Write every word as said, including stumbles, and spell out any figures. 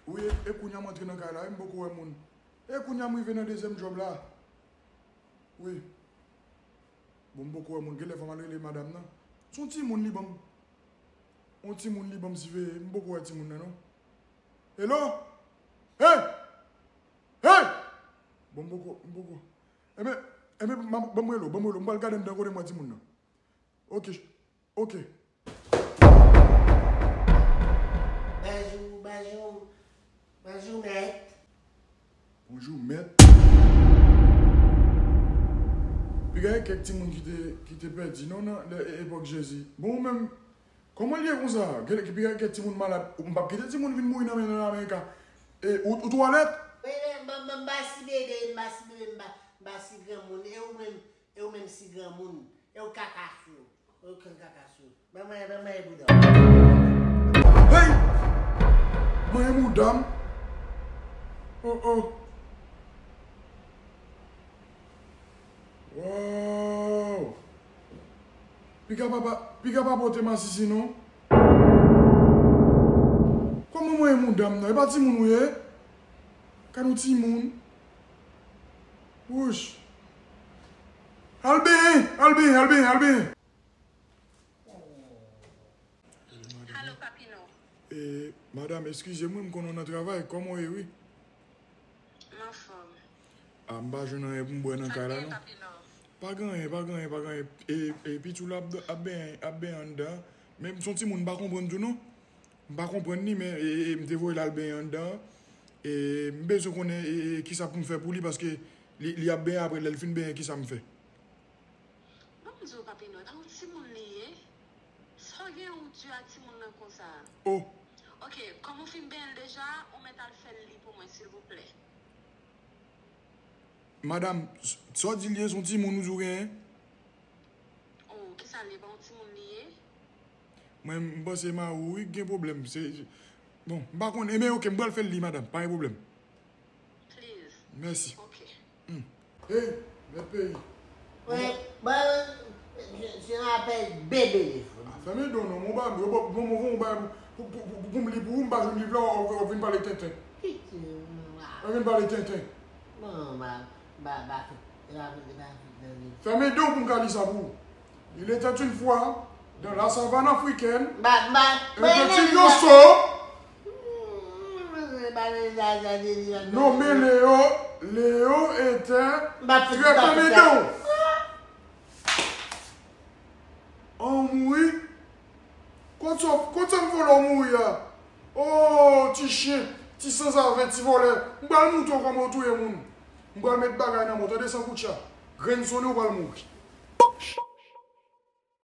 Wi, e, e kounye a m antre nan kay la, wi, m poko wè moun. E kounye a m rive nan dezyèm djòb la. Wi. Bon, m poko wè moun. Genlè fò m al rele madanm nan. Se yon timoun li ban m. Yon timoun li ban m siveye. M poko wè timoun nan, non. Hello? Hey! Hey! Bon, m poko, m poko. Enben, enben, m a, ban m rele w, ban m rele w. M pral gade anndan kote m wè timoun nan. Ok, ok. Bonjou, bonjou. Bonjou, mèt. Bonjou, mèt. Piga gen kèk timoun ki te, ki te pèdi, non, nan lè, epòk Jezi. Bon, ou menm, kòman l ye konsa? Gen, piga gen kèk timoun malad. M p ap kite timoun vin mouri nan men nan Amerika. E, ou, ou twalèt? Wi, men, m, m, m pa si bebe, m pa si bebe, m pa, m pa si granmoun. E ou menm, e ou menm si granmoun. E ou kaka sou. Okenn kaka sou. Ban mwen, ban mwen bouda. Hey! Mwen mouda m. Oh, oh. Wow! Piga papa, piga papa ou te masisi non. Kòman mwen mouda m nan? E pa timoun ou ye? Gad yon timoun. Wouch. Al benyen, al benyen, al benyen, al benyen. Alo, Papino. E, madanm, eskize m, wi, m konnen w nan travay. Kòman w ye, wi? M anfòm. A, m pa jwenn anyen pou m bwè nan kay la, non. Sa k gen, Papino? Pa gen anyen, pa gen anyen, pa gen anyen. E, e, pitit ou la ap, ap benyen, ap benyen anndan. Men m se yon timoun, m pa konprann tou, non. M pa konprann li, men, e, e, m te voye l al benyen anndan. E, m bezwen konnen, e, e, kisa pou m fè pou li, paske li, li ap benyen apre, lè l fin benyen, kisa m fè? Ban m di w, Papinò, a yon timoun li ye. Sa w gen ou di a timoun nan konsa? Oh. Ok, kòm ou fin benyen l deja, ou mèt al fè l li pou mwen, silvouplè. Madanm, s-, sa w di l ye, se yon timoun ou di w genyen? Oh, kisa l ye, pa yon timoun li ye? Mwen, m panse mari w, wi, gen pwoblèm. Se, bon, m pa konnen, men ok, m pral fè l li, madanm, pa gen pwoblèm. Please. Mèsi. Ok. Hmm. Hey, mèt peyi. Wi, bon, se, se yon apèl bebe telefòn. A, fèmen don non, mon ba, bon, bon, bon, bon, ba, pou, pou, pou, pou, pou m li pou ou, m pa jwenn liv la, w, w, w vin pale tenten. Kite m la. W vin pale tenten. Bon, ba, ba, ba, ba, ba, ba, ba, ba. Fèmen don pou m ka li sa pou ou. Il était une fois, dans la savane africaine, un petit lionceau nommé Léo. Léo était très comédon. An mouri. Kot sa, kot sa m vòlò mouri a? Oh, ti chen, ti sanzave, ti vòlè. M pral moutre w kòman w touye moun. M pral met bagay nan men w, tande sankoutcha. Grenn sonnen w pral mouri.